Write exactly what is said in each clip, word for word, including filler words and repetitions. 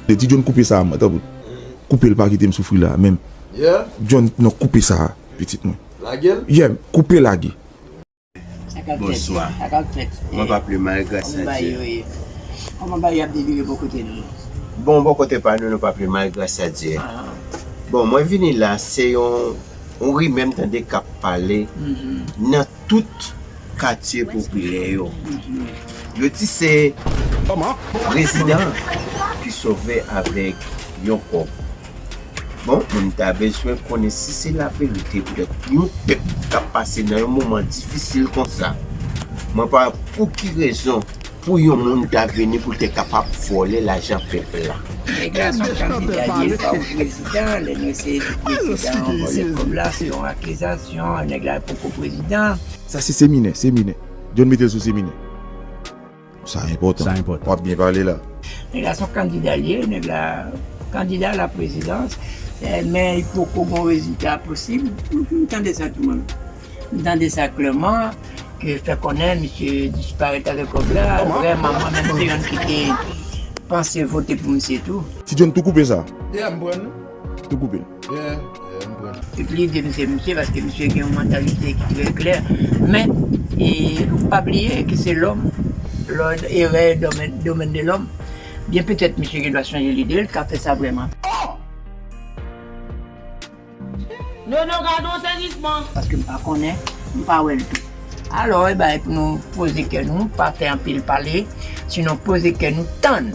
Ti John, koupe sa a, mwen, tanpri. Koupe l, pa kite m soufri la menm. Yeah. John, non, koupe sa a, pitit mwen. Lage l. Yeah, koupe, lage. Sa k ap fèt? Bonswa. Sa k ap fèt? Mwen pa pi mal, gras a Dye. Kòman bagay yo ye? Kòman bagay yo ap devire bò kote nou? Bon, bò kote pa nou, nou pa pi mal, gras a Dye. Ah. Bon, mwen vini la, se yon, yon rimè m tande k ap pale nan tout katye popilè yo. Yo di se prezidan ki sove avèk yon kòb. Bon, mwen ta bezwen konnen si se laverite poutèt yon pèp k ap pase nan yon moman difisil konsa. Mwen pa pou ki rezon pou yon moun ta vini pou l te kapab vòlè lajan pèp la. Nèg la se yon kandida, li ye pa yon prezidan, lè nou eseye di prezidan vòlè kòb la, se yon akizasyon, nèg la poko prezidan. Sa se seminè, seminè. John mete l sou seminè. Sa enpòtan. Sa enpòtan. W ap byen pale la. Nèg la se yon kandida li ye, nèg la kandida la prezidans, eh, men li poko gon rezilta posib. M tande sa tou mwen. M tande sa klèman, ke fè konnen misye disparèt avèk kòb la. Kòman? Vrèman, mwen menm se youn ki te panse vote pou misye tou. Ti John, tou koupe sa. Yeah, m pran. Tou koupe l. Yeah, yeah, m pran. Epi lide m se misye, paske misye gen yon mantalite ki trè klè. Men, e, ou pa bliye ke se lòm, lòm, erè, domèn, domèn de lòm. Byen petèt misye gen dwa chanje lide l, ka fè sa vrèman. Nono, gade yon sezisman. Paske m pa konnen, m pa wè l tou. Alò, e bay pou nou poze kè nou, pa fè anpil pale, sinon poze kè nou tann.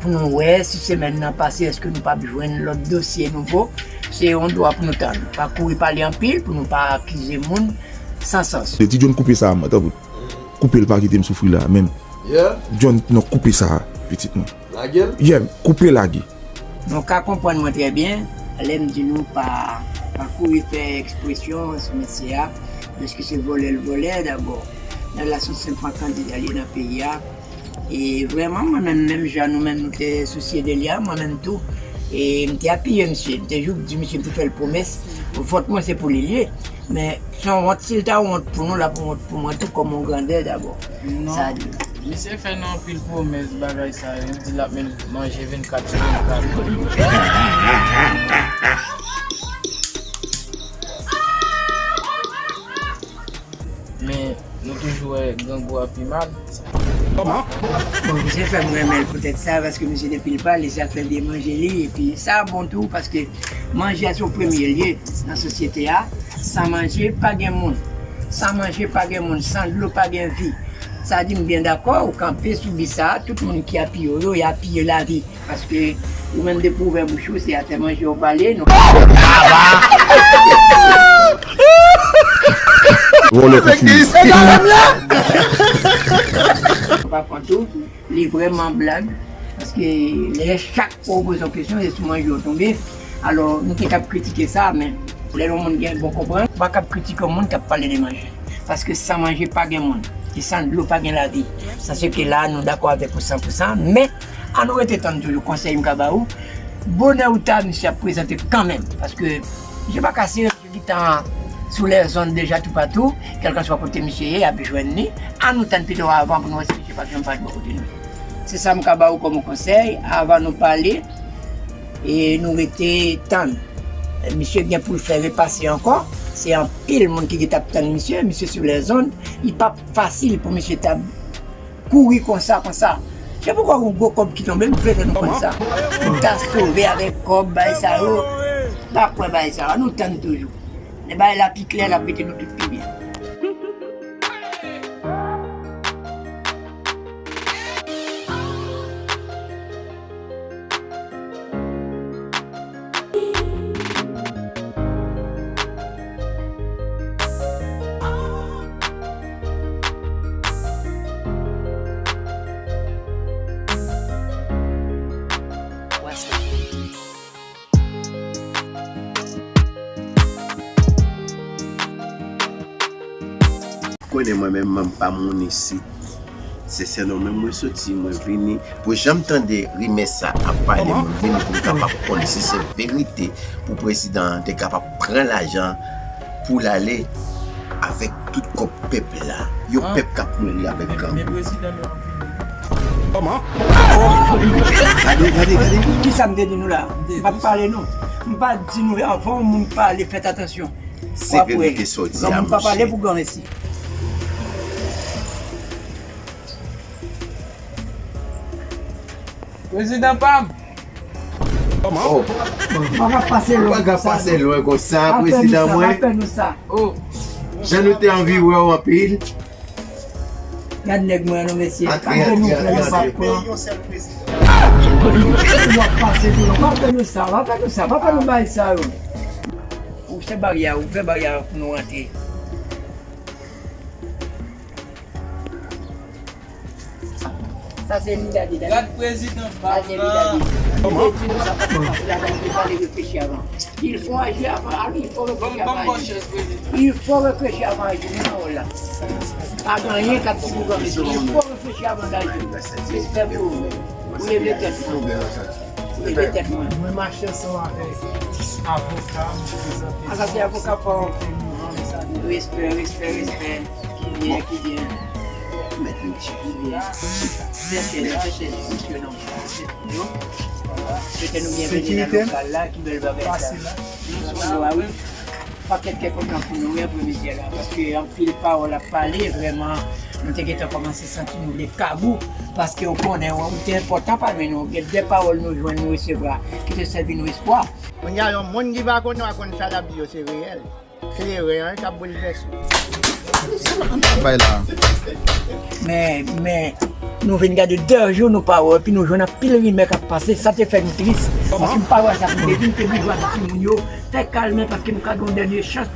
Pou nou wè si semèn nan pase, èske nou p ap jwenn lòt dosye nouvo. Se yon dwa pou nou tann. Pa kouri pale anpil pou nou pa akize moun san sans. Ti John, koupe sa a, mwen, tanpri. Koupe l, pa kite m soufri la menm. Yeah. John, non, koupe sa a, pitit mwen. Lage l. Yeah, koupe, lage. Nou ka konprann mwen trè byen, lè m di nou pa, pa kouri fè ekspresyon sou mesye a, dèske se vòlè l vòlè dabò. Nèg la se yon senp kandida li ye nan peyi a. E vrèman, mwen menm, menm jan nou menm nou te sousye de li a, mwen menm tou, e m te apiye misye, m te jis di misye, m te fè l pwomès, vòt mwen se pou li l ye. Men se yon wont, si l ta wont pou nou, l ap wont pou mwen tou kòm yon grandè dabò. Non. Sa di. Misye fè nou anpil pwomès, bagay sa yo. Li di l ap men manje vennkat sou vennkat. Men nou toujou wè grangou a pi mal. Kòman? Bon, misye fè m renmen l poutèt sa, paske misye depi l pale, se afè de manje li, epi sa bon tou, paske manje a se yon premye lye nan sosyete a. San manje, pa gen moun. San manje, pa gen moun. San dlo, pa gen vi. Sa di m byen dakò, ou kanpe sou bi sa a, tout moun ki apiye w yo, y apiye lavi. Paske ou menm depi w ouvè bouch ou, se afè manje w pale, non. Vòlè kou fini. Pa kont ou, li vrèman blag. Paske lè chak fwa w poze yon kesyon, se sou manje w tonbe. Alò, nou te kab kritike sa, men lè yon moun gen bon konprann, ou pa kab kritike yon moun k ap pale de manje. Paske san manje pa gen moun, e san dlo pa gen lavi. Sa se ke la, nou dakò avèk ou san pou san, men ann nou rete tann toujou konsèy m ka ba ou. Bonè ou ta, misye ap prezante kanmenm, paske misye pa kase, misye gentan sou lèzonn deja toupatou, kèlkanswa kote misye ye, y ap jwenn li. Ann nou tann pito avan pou nou wè si misye p ap janm parèt bò kote nou. Se sa m ka ba ou kòm konsèy, avan nou pale, e nou rete tann. Misye gen pou l fè repase ankò. Se anpil moun ki gentan ap tann misye, misye sou lèzonn. Li p ap fasil pou misye ta kouri konsa, konsa. Se poukwa yon gwo kòb ki tonbe, m vle fè nou konn sa. Pou ta sove avèk kòb, bay sa yo. Pa kwè bay sa yo. Ann nou tann toujou. Lè bay la pi klè, l ap mete nou tout pi byen. Konnen mwen menm, m pa moun isit. Se Sènò menm mwen soti, mwen vini. Pou jan m tande rimè sa ap pale, mwen vini pou m kapab konnen si se verite pou prezidan an te kapab pran lajan pou l ale avèk tout kòb pèp la. Yon pèp k ap mouri avèk grangou. Kòman? Gade, gade, gade. Kisa m te di nou la? M pa t pale nou. M pa t di nou avan yon moun pale, fèt atansyon. Severite sòti a, monchè. Moun pa pale pou granmesi. Prezidan pa m. Kòman? Oh. Ou pa ka pase lwen konsa, non. Ou pa ka pase lwen konsa, prezidan mwen. Pa fè nou sa, pa fè nou sa. Oh. Jan nou te anvi wè w anpil. Gad nèg mwen non, mesye. Antre, antre, antre, antre. W ap pase tou non. Pa fè nou sa, pa fè nou sa, pa fè nou bagay sa yo. Ou se baryè, ou fè baryè pou nou rantre. Sa se li, gade, gade. Gad prezidan pa m nan. Sa se li, gade. Li te di nou sa pa t ap pase la, gade, li pale reflechi avan. Il faut agir avant, ah, il faut réfléchir avant agir. Il faut réfléchir avant agir, men pawòl la. Pa gen anyen k ap di pou granmesi. Il faut réfléchir avant d'agir. Respè pou ou. Ou leve tèt mwen. Ou leve tèt mwen. Mwen mache ansanm avèk avoka m prezante. Ah, sa se avoka pa w. Respè, respè, respè. Ki byen, ki byen. Ki byen. Fè chèz, fè chèz, mesye, non. Yo. Swete nou byenveni nan lokal la, ki bèl bagay sa. Nou sou lwa, wi. Pakèt kè kontan pou nou, wi, apremidi a la, paske anpil pawòl ap pale, vrèman, nou te gentan kòmanse santi nou vle kabou, paske ou konnen, ou te enpòtan pami nou, gen de pawòl nou jwenn, nou resevwa, ki te sèvi nou espwa. Kounye a, yon moun ki pa konn ou a konn sa l ap di yo, se reyèl. Se reyèl k ap boulvèse. Bay la. Men, men, nou vin gade de jou nou pa wè, epi nou jwenn anpil rimè k ap pase, sa te fè nou tris. Paske m pa wè sa pou m te di, m te bezwen ak timoun yo, fè kalme paske m ka gen yon dènye chans.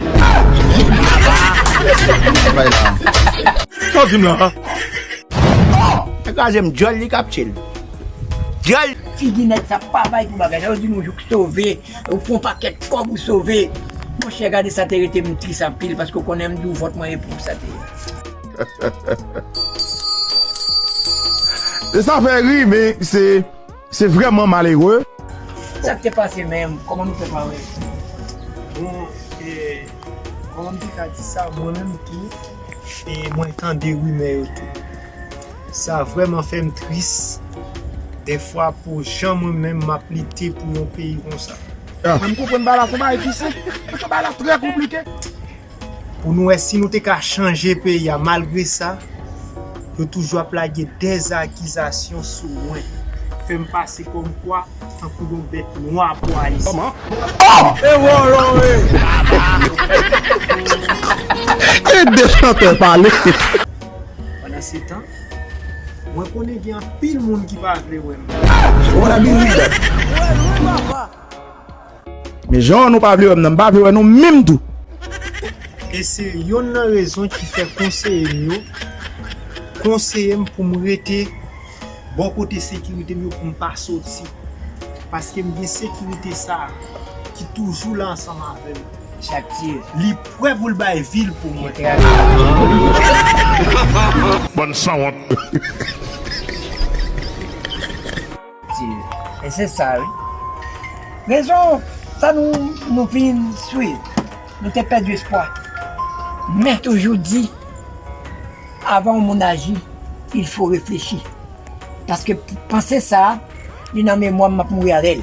Bay la. Sa w di m la? Kraze m, dyòl li k ap tchil. Dyòl. Figi nèg sa pa bay pou bagay sa. Yo di nou jouk sove, ou pran pakèt kòb ou sove. Monchè, gade sa te rete m tris anpil, paske w konnen m di w vòt mwen e pou sa te ye. E sa fè ri, men se, se vrèman malere. Sa k te pase menm? Kòman nou fè pa wè? Bon, e, kòman m te ka di sa? Mwen menm tou, e mwen tande rimè yo tou. Sa vrèman fè m tris, dèfwa, pou jan mwen menm m ap lite pou yon peyi konsa. Ah. Mwen, m konprann bagay la, se yon bagay ki senp. Mwen, bagay la trè konplike. Pou nou wè si nou te ka chanje peyi a. Malgre sa, yo toujou ap lage dèzakizasyon sou mwen. Fè m pase kòmkwa tankou yon bèt nwa pou Ayisyen. Kòman? Oh! E wòlò, e! E de chantè pale. Pandan se tan, mwen konnen gen anpil moun ki pa vle wè m. What I mean with that? Men jan nou pa vle wè m nan, m pa vle wè nou menm tou. E se yonn nan rezon ki fè konseye m yo konseye m pou m rete bò kote sekirite m yo, pou m pa soti. Paske m gen sekirite sa a ki toujou la ansanm avè m. Chak ti. Li prè pou l bay vi l pou mwen. Bòn sanwont. Ti. E se sa, wi. Rezon, sa nou, nou vin swiv. Nou te pèdi espwa. Men toujou di, avan yon moun aji, il faut réfléchir. Paske panse sa, li nan memwa m, m ap mouri avè l.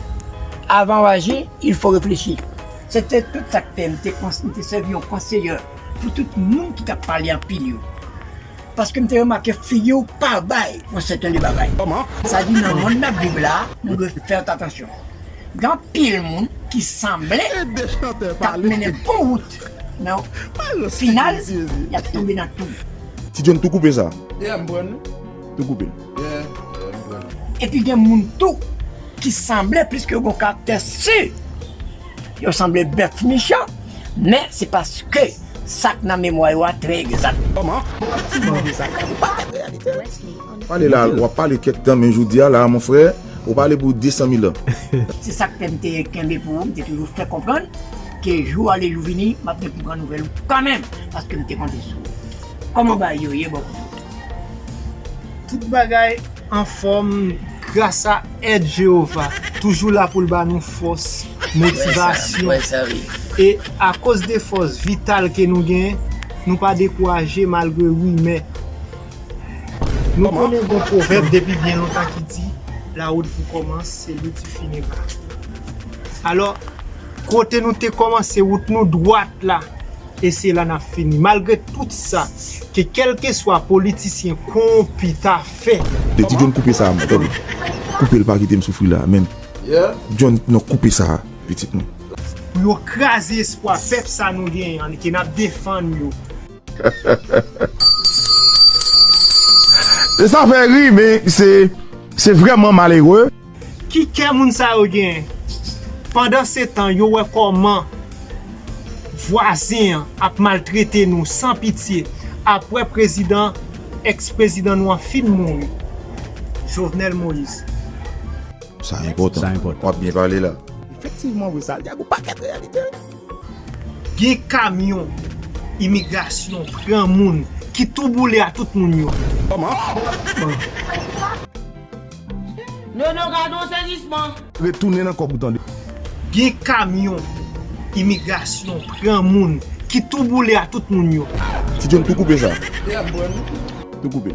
Avan w aji, il faut réfléchir. Se te tout sa k fè m te kons-, m te sèvi yon konseyè pou tout moun ki t ap pale anpil yo. Paske m te remake figi w pa bay yon sèten de bagay. Kòman? Sa di nan mond n ap viv la, nou dwe fè atansyon. Gen anpil moun ki sanble k ap mennen bon wout, men final, y ap tonbe nan twou. Ti John, tou koupe sa. Yeah, m pran li. Tou koupe l. Yeah, yeah, m pran li. Epi gen moun tou ki sanble, pliske yo gen yon karaktè si yo sanble bèf michan, men se paske sa k nan memwa yo a trè egzak. Kòman? Pale la, w ap pale kèk tan, men jodi a la, mon frè, ou pale pou de san mil an. Se sa k fè m te kenbe pou ou, m te toujou fè konprann ke jou ale jou vini, m ap gen pou pran nouvèl ou kanmenm, paske m te konte sou ou. Kòman bagay yo ye bò kote w? Tout bagay anfòm gras a èd Jewova. Toujou la pou l ba nou fòs, motivasyon. E akoz de fòs vital ke nou genyen, nou pa dekouraje malgre rimè. Nou konnen gon pwovèb depi byen lontan ki di, la route vous commence, c'est l'outil finira. Alò, kote nou te kòmanse wout nou dwat la, e se la n ap fini. Malgre tout sa, ke kèlkeswa politisyen kowonpi ta fè. Ti John, koupe sa, tande. Koupe l, pa kite m soufri la, menm. John, non, koupe sa, pitit mwen. Pou yo kraze espwa pèp sa nou genyen an, ke n ap defann yo. Sa fè ri, men se, se vrèman malere. Ki kè moun sa yo genyen? Pandan se tan, yo wè kòman vwazen an ap maltrete nou san pitye apre prezidan, èks prezidan nou an fin mouri, Jovenel Moïse. Sa enpòtan. Sa enpòtan. W ap byen pale la. Efektivman, vre sa, l di ak yon pakèt reyalite. Gen kamyon imigrasyon pran moun ki tou boule a tout moun yo. Kòman? Nono, gade yon sezisman. Retounen nan kòb ou, tande. Gen kamyon imigrasyon pran moun ki tou boule a tout moun yo. Ti John, tou koupe sa. Tou koupe.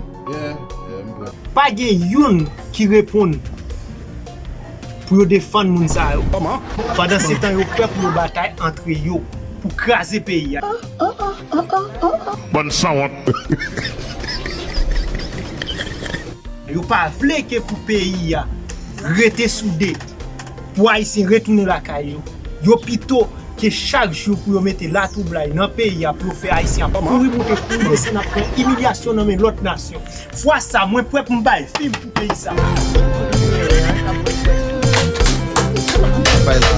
Pa gen youn ki reponn pou yo defann moun sa yo. Pandan se tan, yo prè pou yo batay antre yo pou kraze peyi a. Bann sanwont. Yo pa vle ke pou peyi a rete soude, pou Ayisyen retounen lakay yo. Yo pito ke chak jou pou yo mete latwoublay nan peyi a, pou yo fè Ayisyen ap kouri moute, kouri desann, ap pran imilyasyon nan men lòt nasyon. Fwa sa, mwen prè pou m bay fim pou peyi sa. Bay la.